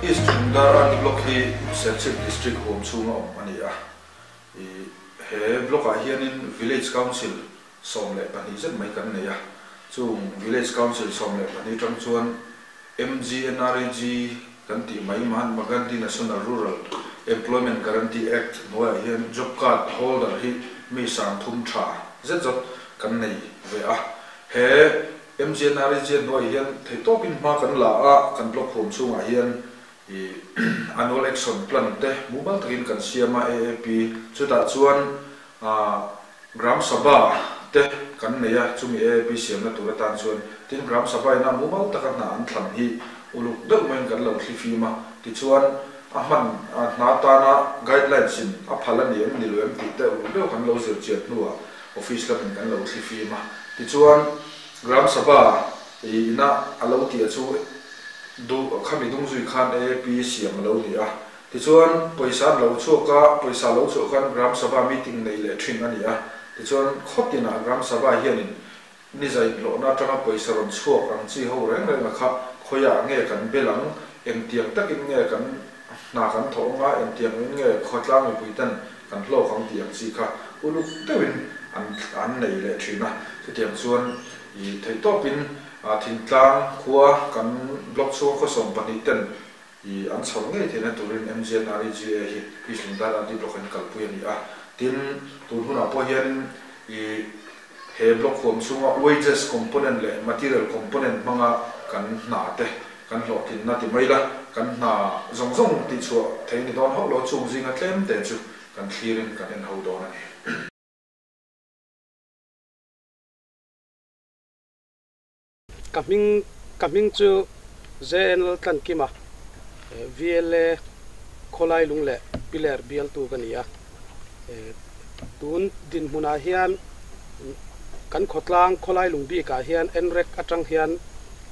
East Lungdar RD Block hi Serchhip District huam chhunga awm a ni a. He block-ah hianin Village Council 12 zet mai kan nei a. Chung Village Council 12 tang chuan MGNREG kan tih mai Mahatma Gandhi National Rural Employment Guarantee Act hnuaiah hian Job Card holder hi mi 30 tha zet zawt kan nei ve a. He MGNREG hnuaiah hian theihtawpin hma kan la a, kan block huam chhungah hian i Annual Action Plan te mumal takin kan siam a, AAP chutah chuan Gram Sabha te kan nei a, chumi AAP siamna tur atan chuan tin Gram Sabha ina mumal taka hna an thlan hi uluk deuh maiin kan lo thli fim a, tichuan a hman hna tana guidelines in a phal a ni em ni lo em tih te uluk deuh kan lo zir chian hnuah office lamin kan lo thli fim a, tichuan Gram Sabha ina a lo tih a chu duh khami dung zui khan AAP siam a lo ni a. Tichuan, pawisa an lo chhuak a, pawisa lo chhuah khan Gram Sabha meeting nei leh thin a ni a. Tichuan, khaw tinah Gram Sabha hianin ni za inhlawhna atanga pawisa rawn chhuak ang chi ho reng reng a kha khawiah nge kan bel ang, engtiang takin nge kan hna kan thawh ang a, engtiang in nge khawtlang mipui ten kan hlawk ang tih ang chi kha uluk deuhin an an nei leh thin a. Chutiang chuan i theihtawpin thingtlang khua kan block chhunga khaw 20 ten i an chhawr ngei theihna turin MGNREGA hi East Lungdar RD Block in kalpui a ni a. Tin, tun hunah pawh hianin i he block huam chhunga wages component leh material component hmanga kan hna te kan hlawhtlinna ti mai la, kan hna zawng zawng tihchhuah thei ni dawn hauh lo chung zinga tlem te chu kan thlirin kan en ho dawn a ni. Ka hming ka hming chu JN Laltlankima, VLA Khawlai lung leh Piler bialtu ka ni a. Tun dinhmunah hian kan khawtlang Khawlai lung bikah hian NREC atang hian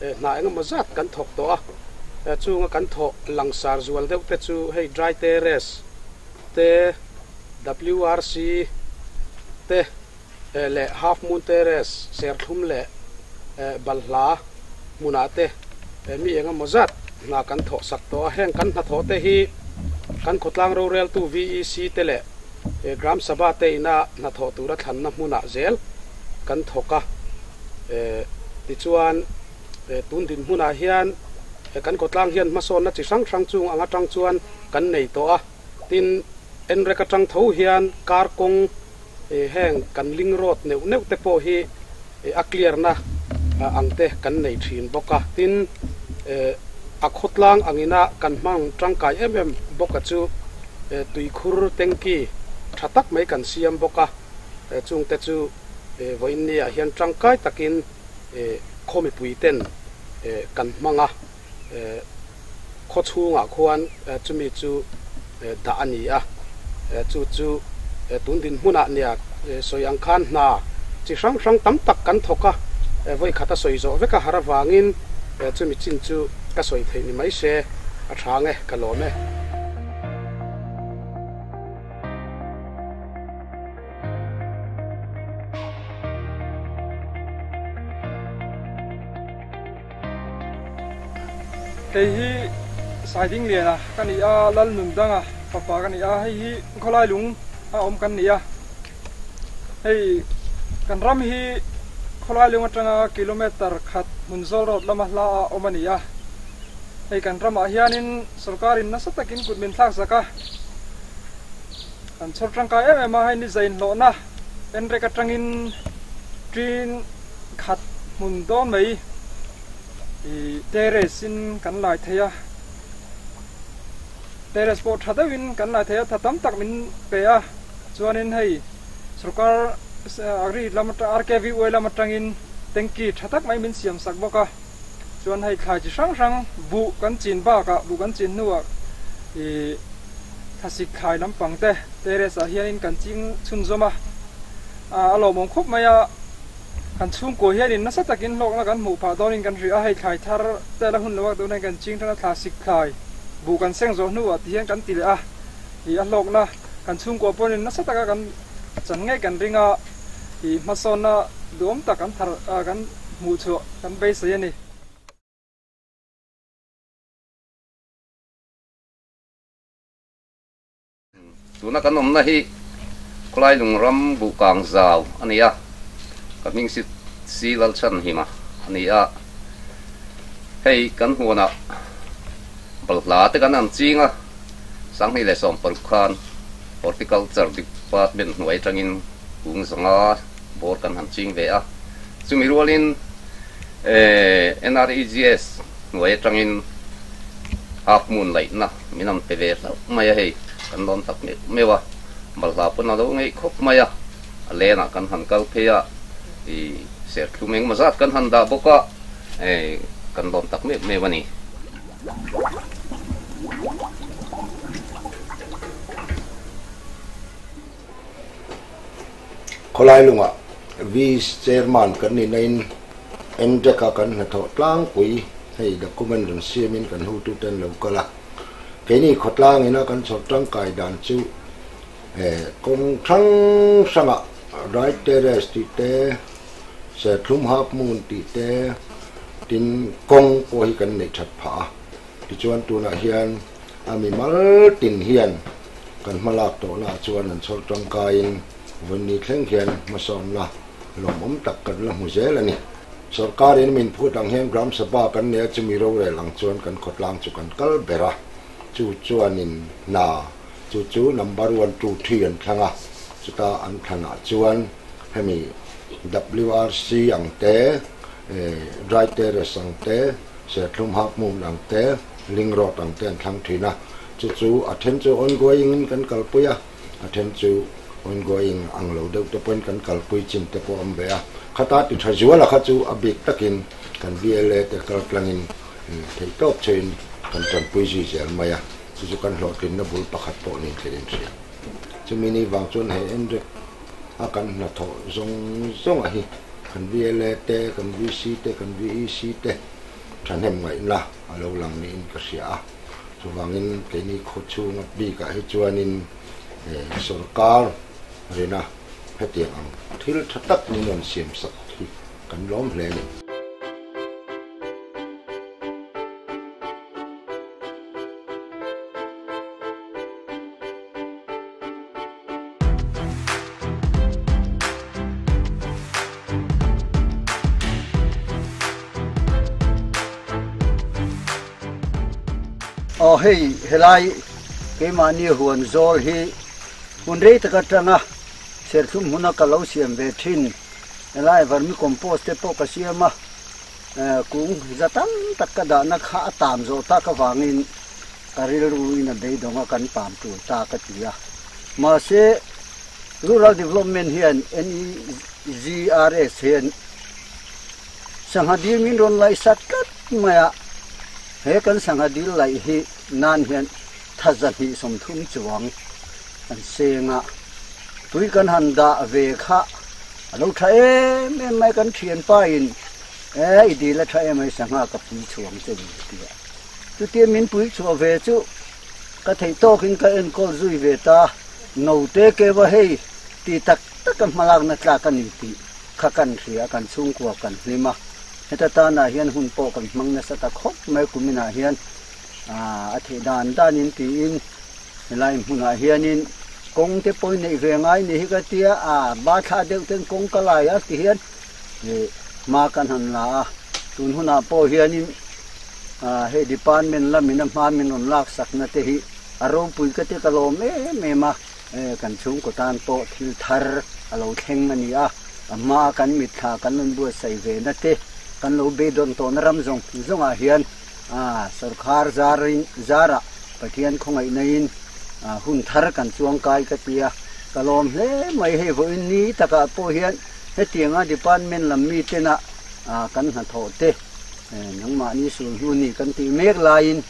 hna engemaw zat kan thawk tawh a. Chunga kan thawh langsar zual deuh te chu hei Dry Terrace te, WRC te, leh Half Moon Terrace, Serthlum leh Balhla hmunah te mi eng emaw zat hna kan thawh sak tawh a. Heng kan hnathawh te hi kan khawtlang roreltu VEC te leh Gram Sabha te ina hnathawh tura thlanna hmunah zel kan thawk a. Tichuan tun dinhmunah hian kan khawtlang hian hmasawnna chi hrang hrang chung ang atang chuan kan nei tawh a. Tin, NREC atang tho hian kar kawng heng kan ling road neuh neuh te pawh hi a clear na ang te kan nei thin bawk a. Tin, a khawtlang angina kan hmang tangkai em em bawk a chu tuikhur tanky tha tak mai kan siam bawk a. Chung te chu vawiin ni ah hian tangkai takin khaw mipui ten kan hmang a. Khaw chhungah khuan chumi chu dah a ni a, chu chu tun dinhmunah nia sawi ang khan hna chi hrang hrang tam tak kan thawk a, vawi khat a sawi zawh vek a har avangin chumi chin chu ka sawi theih ni mai se a tha nge ka lawm e. Kei hi Saidingliana ka ni a, Lalnundanga fapa ka ni a, hei hi khawlai lung a awm kan ni a. Hei kan ram hi khawlai lung atanga kilometer khat hmun zawl road lama hla a awm a ni a. Hei kan ramah hianin sorkarin nasa takin kut min thlak zak a, kan chhawr tangkai em em a, hei ni zainhlawhna enrek atangin ṭin khat hmun dawn mai ih terrace in kan lai thei a, terrace pawh tha deuhin kan lai thei a, tha tam tak min pe a, chuanin hei sorkar agri lam atang RKVY lam atangin tanky tha tak mai min siam sak bawk a, chuan hei thlai chi hrang hrang buh kan chin bakah buh kan chin hnuah ih thlasik thlai lampang te terrace ah hianin kan ching chhunzawm a, a lawmawm khawp mai a. Kan chhungkua hianin nasa takin hlawkna kan hmuh phah dawnin kan hria a, hei thlai thar te la hun lo a tunah hian kan ching tan a, thla sik thlai buh kan seng zawh hnuah ti hian kan ti leh a, ih a hlawkna kan chhungkua pawhin nasa taka kan chan ngei kan ring a, ih hmasawnna duhawm tak kan thar kan hmuh chhuah kan beisei a ni. Tuna kan awmna hi khawlai lung ram buhkang zau a ni a, ka hming si si Lalchhanhima a ni a. Hei kan huanah balhla te kan han ching a, 2016 khan Horticulture Department hnuai atangin kung zanga bawr kan han ching ve a. Chumi rualin NREGS hnuai atangin half moon laihna min han pe ve hlauh mai a hei, kan lawm tak meuh meuh a, balhla pawn a lo ngeih khawp mai a, a lenah kan han kal phei a, ih serthlum engemaw zat kan han dah bawk a, kan lawm tak meuh meuh a ni. Khawlai lungah Vice Chairman kan ni nain NDEC-a kan hnathawh tlangpui hei document rawn siamin kan hotute an lo kal a. Keini khawtlang ina kan chhawr tangkai dan chu kawng hrang hrangah Right Terrace tih te, Serthlum Half Moon tih te, tin kawng pawh hi kan neih that phah a. Tichuan tunah hian a mimal tin hian kan hmalak tawhnaah chuan an chhawr tangkaiin vawiinni thleng hian hmasawnna lawmawm tak kan la hmu zel a ni. Sorkarin min phut ang hian Gram Sabha kan nei a, chumi rorel ang chuan kan khawtlang chu kan kal ber a, chu chuanin hna chu chu number one two three an thlang a, chuta an thlanah chuan hemi WRC ang te, Dry Terrace ang te, Serthlum Half Moon ang te, Ling Road ang te an thlang thin a, chu chu a then chu ongoing in kan kalpui a, a then chu ongoing ang lo deuh te pawhin kan kalpui chin te pawh a awm ve a, khata ti tha zuala kha chu a bik takin kan VLA te kal tlangin theihtawp cheuhin kan tanpui zui zel mai a, chu chu kan hlawhtlinna bul pakhat pawh niin thil inhria. Chumi ni vang chuan he NREC a kan hnathawh zawng zawng a hi kan VLA te, kan VC te, kan VEC te thahnem ngaihna a lo lang niin ka hria a. Chuvangin keini khaw chhunga bikah hi chuanin sorkar rina hetiang ang thil tha tak min rawn siamsak hi kan lawm hle a ni. Aw hei helai keimahni huan zawl hi hun rei tak atanga serthlum hmuna ka lo siam ve thin helai vermicompost te pawh ka siam a kung za tam tak ka dahna kha a tam zawh tak avangin Ka rilru in a beidawng a kan pam tur ta ka ti a. Mahse, Rural Development hian NEGRS hian sangha dil min rawn laih sat tlat mai a. He kan sangha dil laih hi nan hian 230 chuang kan seng a. Tui kan han dah ve kha a lo tha em em mai kan thianpa in e i dil a tha em ai sangha ka pui chhuang che ni a ti a. Chutia min pui chhuah ve chu ka theih tawkin ka enkawl zui ve ta, Note keva hei ti tak taka hmalakna tlak a ni tih kha kan hria, kan chhungkua kan hlim a, heta tanah hian hun pawh kan hmang nasa ta khawp mai kuminah hian a theih dan danin tiin helai hmunah hianin kawng te pawhin neih ve ngai ni hi ka tia, a ba thla deuh ten kawng ka lai a ti hian hma kan han la a, tun hunah pawh hianin Hei department lamin a hma min rawn lak sakna te hi a ropui ka ti ka lawm em em a, kan chhungkaw tan pawh thil thar a lo thleng a ni a, a hma kan mitthla kan rawn buatsaih ve na te kan lo beidawn tawhna ram zawng zawngah hian sorkar zarin zarah Pathian khawngaihna in hun thar kan chuang kai ka ti a, ka lawm hle mai hei vawiin ni takah pawh hian hetianga department lam mi tena kan hnathawh te Nangmahni sulhnu ni kan tih mek laiin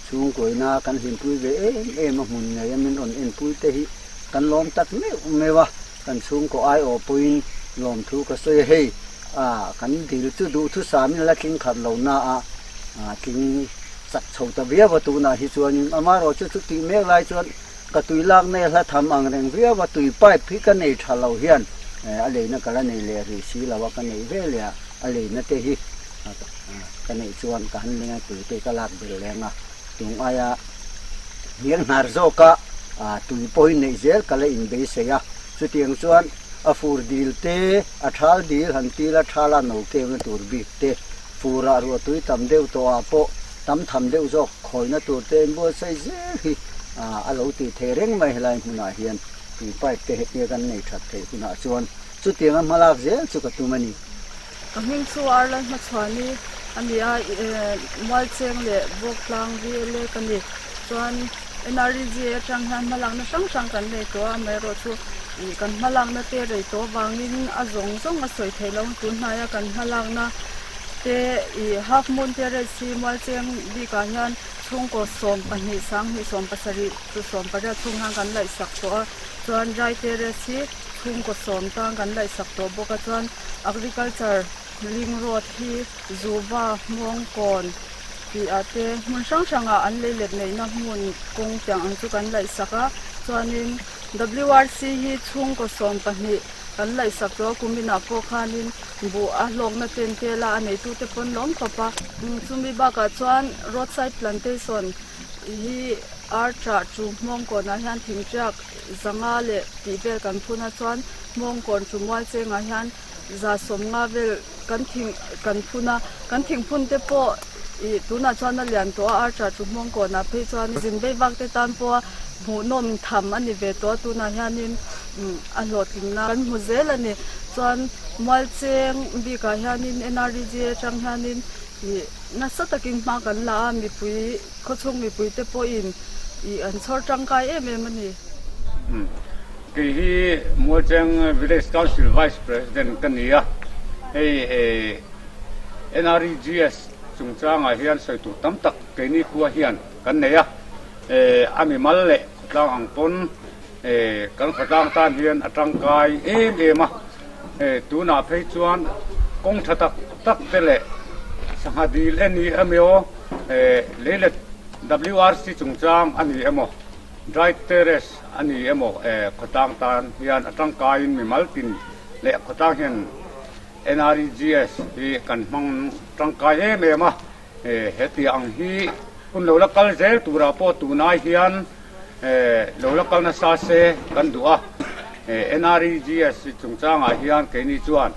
chhungkuaina kan hlimpui ve em em a hmun ngei a min rawn enpui te hi kan lawm tak meuh meuh a, kan chhungkaw aiawh pawhin lawmthu ka sawi a, hei kan dil chu duhthusam in la tling khat lo na a tling chak chho ta viau a tunah hi chuanin amaherawh chu chu tih mek lai chuan ka tui lak nei hla tham ang reng viau a, tui pipe hi ka nei tha lo hian a leina ka la nei leh rih si lo a ka neih ve leh a. A leina te hi ka neih chuan ka han leng a, tui te ka lak belh leng a, tung aia hniang hnar zawka Tui pawhin neih zel ka la inbeisei a, chutiang chuan a fur dil te, a thal dil han til a thala no keuhna tur bik te, furah ruah tui tam deuh tawhah pawh tam tham deuh zawk khawihna tur te inbuatsaih zel hi a lo tih theih reng mai helai hmunah hian tui pipe te hetia kan nei that theih hunah chuan chutianga hmalak zel chu ka tum a ni. Ka hming chu Arlal Hmachhuani a ni a, Mualcheng leh Bawktlang VLA ka ni. Chuan NREGA atang hian hmalakna hrang hrang kan nei tawh a, amaherawhchu kan hmalakna te rei tawh avangin a zawng zawng a sawi theih loh. Tun hnaia kan hmalakna te Half Moon Terrace hi Mualcheng bikah hian chhungkaw 12, 20, 70 chu 18 chhung hian kan laihsak tawh a, chuan Dry Terrace hi chhungkaw sawm tang kan laihsak tawh bawk a, chuan Agriculture Link Road hi Zuva Hmawngkawn tih ah te hmun hrang hrang ah an lei let neihna hmun kawng tiang ang chu kan laihsak a, chuanin WRC hi chhungkaw 12 kan laihsak tawh a, kumin ah pawh khanin buh a hlawkna ten tel a a neitute pawn lawm khawp a. Chumi bakah chuan roadside plantation hi ar ṭah chu Hmawngkawn ah hian thingṭiak 500 leh tih vel kan phun a, chuan Hmawngkawn chu Mualchengah hian 150 vel kan thing kan phun a, kan thingphun te pawh ih tunah chuan a lian tawh a, archa chu Hmawngkawnah phei chuan zin vei vak te tan pawha hmuhnawm tham a ni ve tawh a, tunah hianin a hlawhtlinna kan hmu zel a ni. Chuan Mualcheng bikah hianin NREG atang hianin ih nasa takin hma kan la a, mipui khawchhung mipui te pawhin ih an chhawr tangkai em em a ni. Kei hi Mualcheng Village Council Vice President ka ni a, hei NREGS chungchangah hian sawi tur tam tak keini khua hian kan nei a, a mimal leh khawtlang ang pawn kan khawtlang tan hian a tangkai em em a, tunah phei chuan kawng tha tak tak te leh sangha dil e ni emaw leilet WRC chungchang a ni emaw Dry Terrace a ni emaw khawtlang tan hian a tangkaiin mimal tin leh khawtlang hian NREGS hi kan hmang tangkai em em a, heti ang hi hun lo la kal zel turah pawh tunai hian lo la kal nasa se kan duh a, NREGS chungchangah hian keini chuan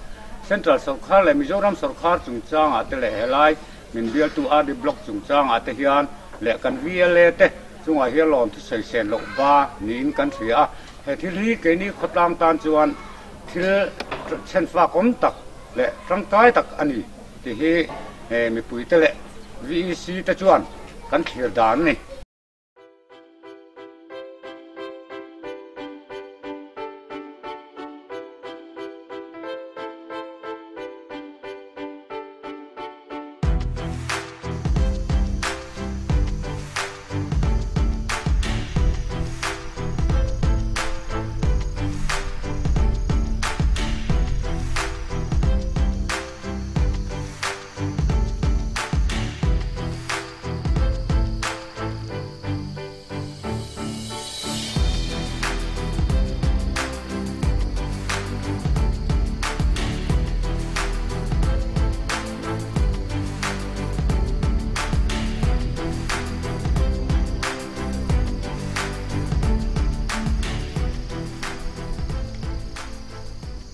Central sawrkhar leh Mizoram sawrkhar chungchangah te leh helai min bialtu RD Block chungchangah te hian leh kan VLA te chungah hian lawm thusawi sen loh ba niin kan hria a, he thil hi keini khawtlang tan chuan thil chhenfak awm tak leh tangkai tak a ni tih hi mipuite leh VEC te chuan kan thlir dan a ni.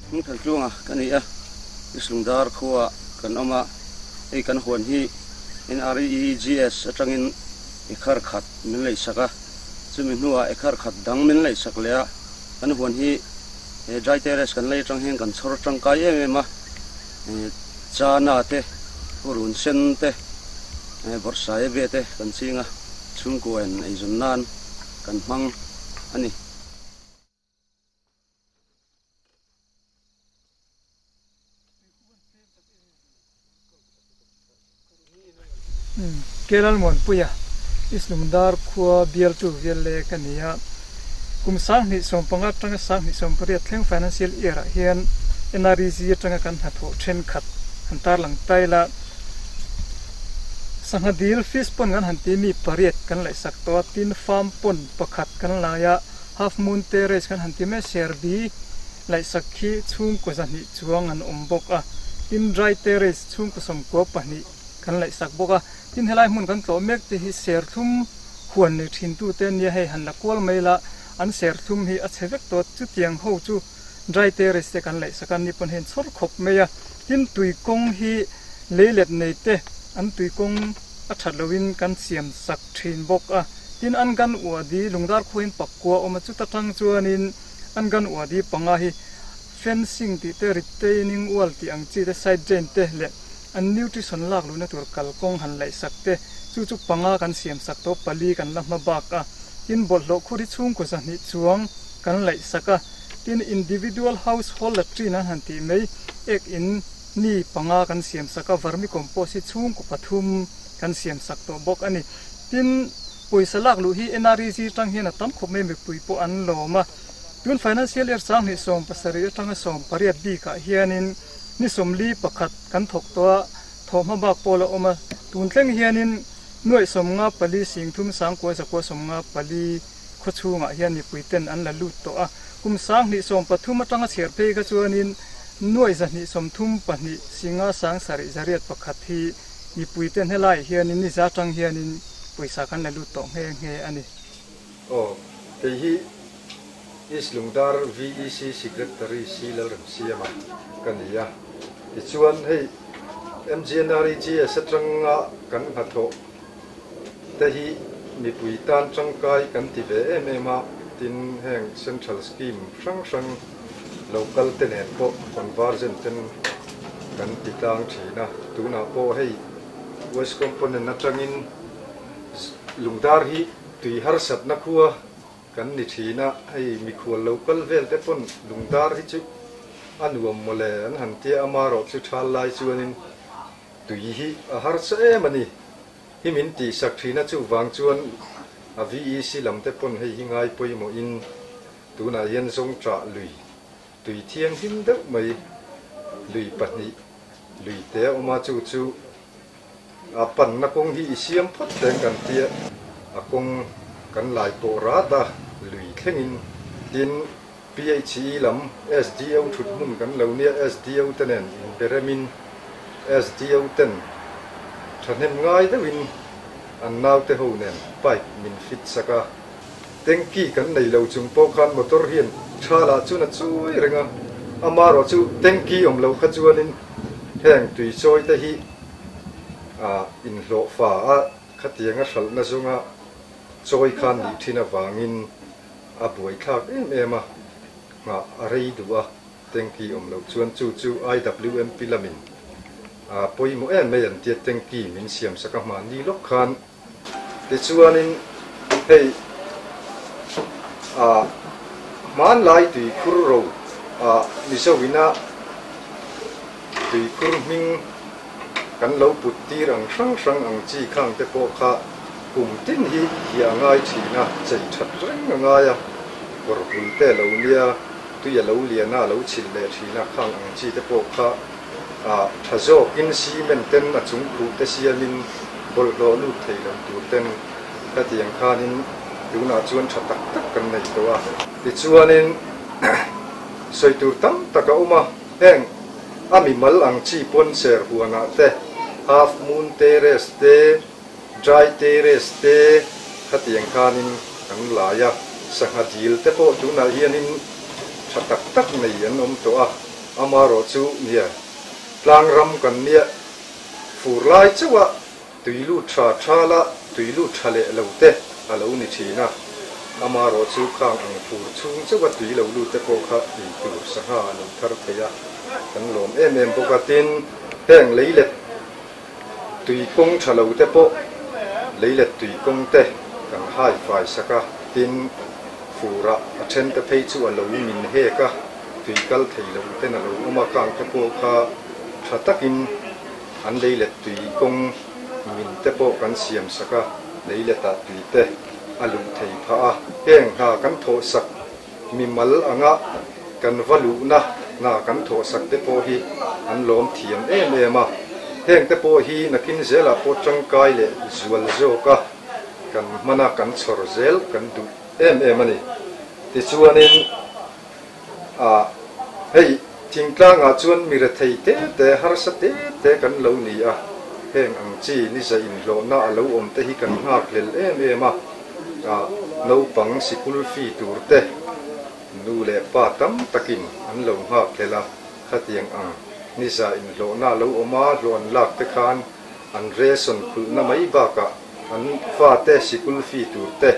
Hmingthan tluanga ka ni a, Islungdar khua kan awm a, hei kan huan hi NREGS atangin ekhar khat min leisak a, chumi hnuah ekhar khat dang min leisak leh a, kan huan hi he dry terrace kan lei atang hian kan chhawr tangkai em em a, chana te, purun sen te, bawrhsaia ve te kan ching a, chhungkua in eizawn nan kan hmang a ni. Kelalmuanpuia, Islungdar khua bialtu VLA ka ni a. Kum 2015 atanga 2018 thleng financial year ah hian NREG atanga kan hnathawh thenkhat han tarlang ta ila. Sangha dil fish pond kan han tih mi pariat kan laihsak tawh a, tin farm pond pakhat kan lai a, Half Moon Terrace kan han ti mai Serbi laihsak khi chhungkaw 200 chuang an awm bawk a, tin Dry Terrace chhungkaw 92 kan laihsak bawk a, tin helai hmun kan tlawh mek te hi serthlum huan nei thin tute ania hei han la kual mai la. an serthlum hi a chhe vek tawh a, chutiang ho chu dry terrace te kan laih sak a, ni pawn hian chhawr khawp mai a, tin tui kawng hi lei let nei te an tui kawng a that loin kan siam sak thin bawk a, tin an gan uadi lungdar khuain pakua a awm a, chuta tang chuanin an gan uadi panga hi fencing tih te retaining wall tih ang chi te side drain te leh an nutrition lak luhna tur kalkawng han laih sak te chu chu panga kan siam sak tawh pali kan la hma bak a, tin bawlhhlawh khur hi chhungkaw zahnih chuang kan laih sak a, tin individual household latrine an han tih mai ek in ni panga kan siam sak a, vermi compost hi chhungkaw pathum kan siam sak tawh bawk a ni. Tin pawisa lak luh hi NREG tang hian a tam khawp mai mipui pawh an lawm a, tun financial year 2017 atanga 18 bikah hianin ni 41 kan thawk tawh a, thawhhma bak pawl a awm a, tun thleng hianin nuaih 54 singthum sangkua zakua 54 khaw chhungah hian mipui ten an la lut tawh a, kum 2013 atanga chhiar phei kha chuanin nuaih 132 singa sang sarih zariat pakhat hi mipui ten helaiah hianin ni za tang hianin pawisa kan la lut tawh nghe nghe a ni. Aw, kei hi East Lungdar VEC Secretary C Lalremsiama ka ni a, tichuan hei MGNREGS atanga kan hnathawh te hi mipui tan tangkai kan ti ve em em a, tin heng Central Scheme hrang hrang local te nen pawh convergent ten kan ti tlang thin a, tunah pawh hei West Component atangin Lungdar hi tui harsatna khua kan ni thin a, hei mikhual lo kal vel te pawn Lungdar hi chu a nuam mawle an han tia amarawh chu thal lai chuanin tui hi a harsa em a ni. Hi min tihsak thin a chuvang chuan a VEC lam te pawn hei hi ngai pawimawhin tunah hian zawng chah lui tui thianghlim deuh mai lui pahnih lui te a awm a chu chu A panna kawng hi i siam phawt teng kan tia, a kawng kan lai pawh rat a, lui thlengin. Tin, PHE lam SDO thut hmun kan lo nia, SDO te nen inberemin SDO ten thahnem ngai deuhin an naute ho nen pipe min fit sak a. Tanky kan nei lo chung pawh khan motor hian tha lah chuan a chawi reng a, amarawh chu tanky awm lo kha chuanin heng tui chawi te hi a inhlawh fa a, khatianga hralhna zawnga chawi khan nih thin avangin a buaithlak em em a, nghah a rei duh a, tanky awm loh chuan chu chu IWMP lamin a pawimawh em mai an tia tanky min siam sak a hmanni lawk khan. Tichuanin hei ah hmanlai tuikhur ro ah Mizoina tuikhur hming kan lo put tir ang hrang hrang ang chi khang te pawh kha kum tin hi hi a ngai thin a, chei that reng a ngai a, kawr hul te a lo nia, tui a lo lian a, a lo chhilh leh thin a, khang ang chi te pawh kha ah tha zawkin cement ten a chung khuh te siamin bawlhhlawh lut thei lo tur ten hetiang khanin tunah chuan tha tak tak kan nei tawh a. Tichuanin sawi tur tam tak a awm a, heng a mimal ang chi pawn ser huanah te half moon terrace te, dry terrace te khatiang khanin kan lai a, sangha dil te pawh tunah hianin tha tak tak nei an awm tawh a. Amarawh chu nia, tlang ram kan nia fur lai chauh a tui lut tha tha la tui lut tha leh lo te a lo ni thin a. Amarawh chu khang ang fur chhung chauh a tui lo lut te pawh kha ei tur sangha a lo thar thei a, kan lawm em em bawk a. Tin, heng leilet tui kawng tha lo te pawh leilet tui kawng te kan hai fai sak a, tin furah a then te phei chu a lo min hek a. Tui kal thei lo ten a lo awm a, kang te pawh kha tha takin an leilet tui kawng min te pawh kan siam sak a, leiletah tui te a luh thei phah a. Heng hna kan thawh sak mimal anga kan va luhna hna kan thawh sak te pawh hi an lawm thiam em em a, heng te pawh hi nakin zelah pawh tangkai leh zual zawk a kan hman a, kan chhawr zel kan duh em em a ni. Tichuanin. A, hei thingtlangah chuan mi rethei te te, harsa te te kan lo ni a, heng ang chi ni za inhlawhna a lo awm te hi kan nghak hlel em em a. Naupang sikul fee tur te nu leh pa tam takin an lo nghak hlel a, khatiang ang niza inhlawhna lo awm a hlawh an lak te khan an ration khulhna mai bakah an fate sikul fee tur te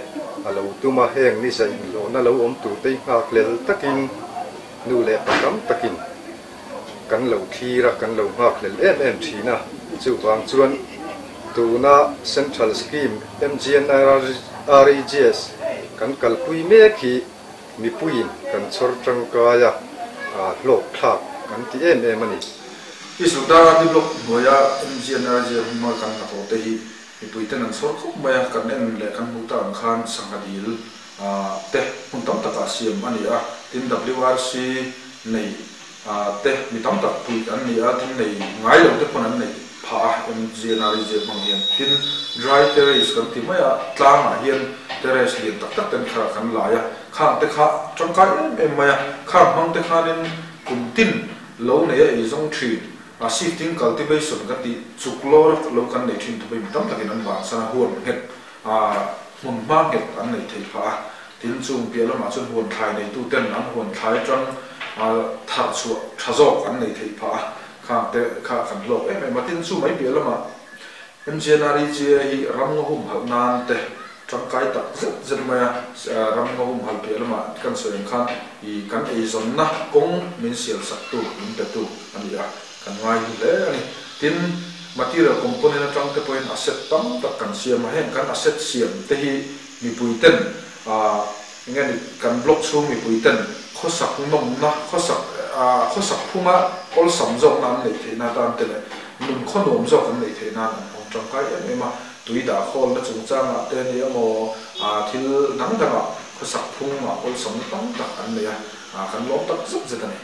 a lo tum a, heng niza inhlawhna lo awm tur te hi nghak hlel takin nu leh pa tam takin kan lo thlir a, kan lo nghak hlel em em thin a, chuvang chuan tuna Central Scheme MGNREGS kan kalpui mek hi mipuiin kan chhawr tangkai a, hlawk thlak kan ti em em a ni. Isukdar Adi Block hnuaia MGNREGS hma kan hnathawh te hi mipuiten an chhawr khawp mai a, kan en leh kan hmuh tak ang khan sangha dil te hmun tam takah siam a ni a, tin WRC nei te mi tam tak puih an ni a, tin nei ngai lo te pawn an neih phah a, MGNREG hmang hian. Tin dry terrace kan ti mai a, tlangah hian terrace lian tak tak ten kha kan lai a, khang te kha tangkai em em mai a, khang hmang te khanin kum tin lo nei a ei zawng thin a, shifting cultivation kan tih chuk lawr lo kan nei thin thawk hi mi tam takin an bansan a, huan nghet A hmun hma nghet an neih theih phah a, tin chung piah lamah chuan huan thlai neituten an huan thlai atang thar chhuah tha zawk an neih theih phah a, khang te kha kan hlawk em em a, tin chu mai piah lamah MGNREGA hi ram ngaw humhalh nan te tangkai tak zet zet mai a, ram ngaw humhalh piah lamah kan sawi ang khan i kan eizawnna kawng min sial saktu min petu a ni a. Kan ngai hi hle a ni. Tin, material component atang te pawhin asset tam tak kan siam a, heng kan asset siam te hi mipui ten ah enge ni kan block chhung mipui ten khawsak nawmna, khawsak ah khawsak phunga awlsam zawkna an neih theihna atan te leh nun khawnuam zawk an neih theih nan an hmang tangkai em em a, tui dah khawlna chungchangah te a ni emaw ah thil dang dangah khawsak phungah awlsamna tam tak an nei a, ah kan lawm tak zet zet a ni.